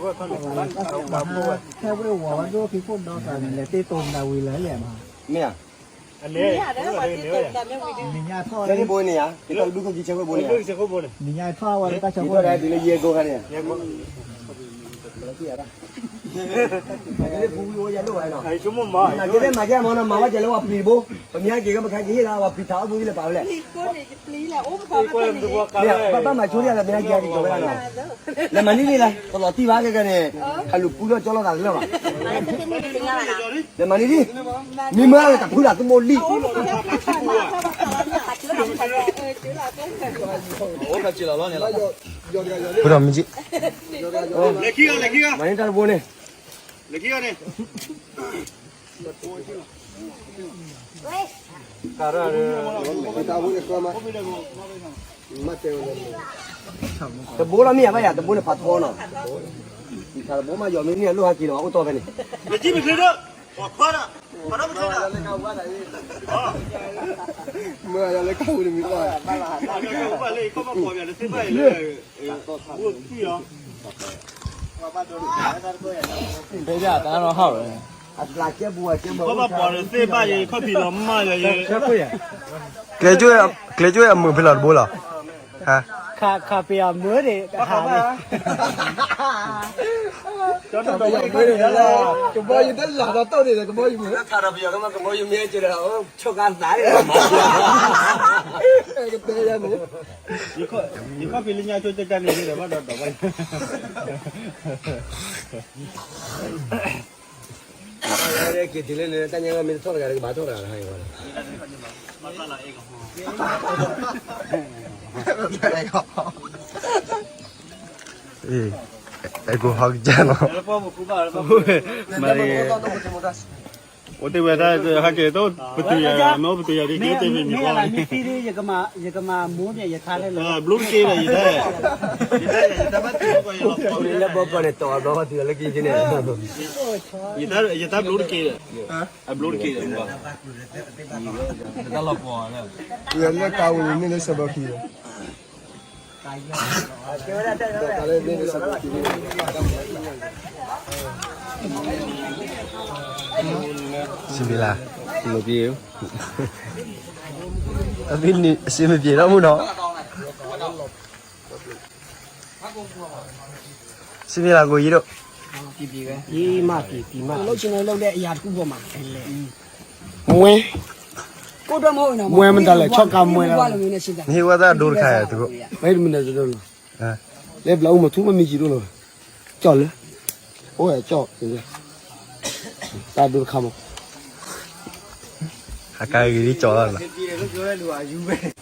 ခဲဝ့ၢ်ဝီၤဝဲဒိၣ်ဖံးခိၣ်ဒီသးန့ၣ် လဲၤတ့တိၤမတၤဝံၤလၢလဲၣ်မး, မ့ၢ်ဧါ, နံၤညါထီၣ် ခဲန့ၣ်ဘိန့ၣ်ဧါ, က့ၤထီၣ်လၢဒူခိၣ်ခံဆၢခိၣ်ဘိန့ၣ်ဧါ, နံၤညါထီၣ်ဝဲလၢတၢ်ဆၢခိၣ်န့ၣ် တုၤလၢယဲၢ်ကိၢ်ခါန့ၣ်ဧါ, မၤကဲမၤကဲမနီၤ မၤဝဲကဲလၢဝဲပျံၤတဘိ, ပမ့ၢ်ဟဲက့ၤကမခါက့ၤဟ့ၣ်လၢဝဲပျံၤထးအီၣ်ဘိသ့ၣ်လၢပာ်ဝဲလဲၣ်, ဘၣ်မၤဆိဒ်လဲၣ် ပမ့ၢ်ဟဲက့ၤက့ၤကီၤဝဲဒၣ်နီၤ, လဲၤမၤန့ၢ်ဒ်လဲၣ် တလီၤတံၢ်ဘၣ်ကဲကဲန့ၣ်, အလူၤပူထီၣ်ကၠီလီၤသးတလၢာ်ဘၣ်, လဲၤမၤန့ၢ်ဒ်, မ့ၢ်မၤလၢတဖုလၢ်သမူလံ မ့ၢ်တၢ်တဘိန့ၣ်, တဘိလီၤမ့ၢ်ယၤဘၣ်ယၤ တဘိန့ၣ်ဖးထီနီၤ, တဘိမးယီၤမ့ၢ်န့ၢ်အလိၣ်ဟဲက့ၤလီၤ အိၣ်တီၢ်ဖဲန့ၣ် မ့ၢ်ယၤလၢကၢ်ဝံၤတမံၤလီၤ, ဖဲယၤတၢ်နီၤဟးဝဲ, ကျဲကၠိအမုာ်ဖဲလီၤတဘိလီၤ, ခးပယီၤမုာ်န့ၣ် ကဟးန့ၣ် ကဘီယူၤတလၢ်ဒီးတိၢ်န့ၣ်ဒီး ကဘီယူၤမုာ်, ကဘီယူၤမ့ၢ်ကဒီး ဆိကါသးန့ၣ်, ကတဲယၤန့ၣ်, ယခီၣ်ဖံးလၢညါဆိကတၢၢ်န့ၣ်ဒီးဘၣ်ဒီးဒီးဘၣ် က့ၤတုၤလၢန့ၣ် တၢ်ညါမ့ၢ်တထီၣ်တဂၤ ကဘၣ်ထီၣ်တဂၤလၢဟါအံၤဝဲလီၤ, အဲကိဟီကစၢ်နီၤ, မၤ အိၣ်တ့ၢ်ဝဲဒၣ် ဟဲက့ၤသိးပတုာ်ယၤ မ့ၢ်အိၣ်ပတုာ်ယၤဒ်က့ၤတ့ၢ်မ့ၢ်မံၤဃီ, ယကမၤမူန့ၣ် ယခါလၢလၢ ဘျိတက့ၢ်ဒီး ယတၢ် လၢဘီကီၢ်န့ၣ် တီၢ်အဘျီဘီတုာ်လၢက့ၤက့ၤန့ၣ် ယတၢ်ဘျိတက့ၢ်ဒီး အဘျိတက့ၢ်ဒီး တၢ်လီၤပှီၤလၢ လၢကါဝံၤန့ၣ်လၢစဘီခံ စံးဘံလါ မ့ၢ် အဘံန့ၣ် စံးမ့ၢ်ပျဲၤထီၣ်မူနီၤ စံးဘံလါ ကိုကြီးတို့ ဒီမါ မွဲ မွဲမတၤလဲၣ် ဆီၣ်ကါမွဲလီၤ နဟ့ၣ်ဝဲတၢ်ဒိတခါ တကိး မ့ၢ်တမ့ၢ်န့ၣ်တဒိလီၤ လၢဘျီအူမထူမ့ၢ်မံၤကံဒိၣ်လီၤ ကၠီၣ်လၢ အိၣ်ဝဲကၠီၣ် တၢ်ဒိတခါမး အကါဂ့ၤဒ်ကၠီၣ်လီၤ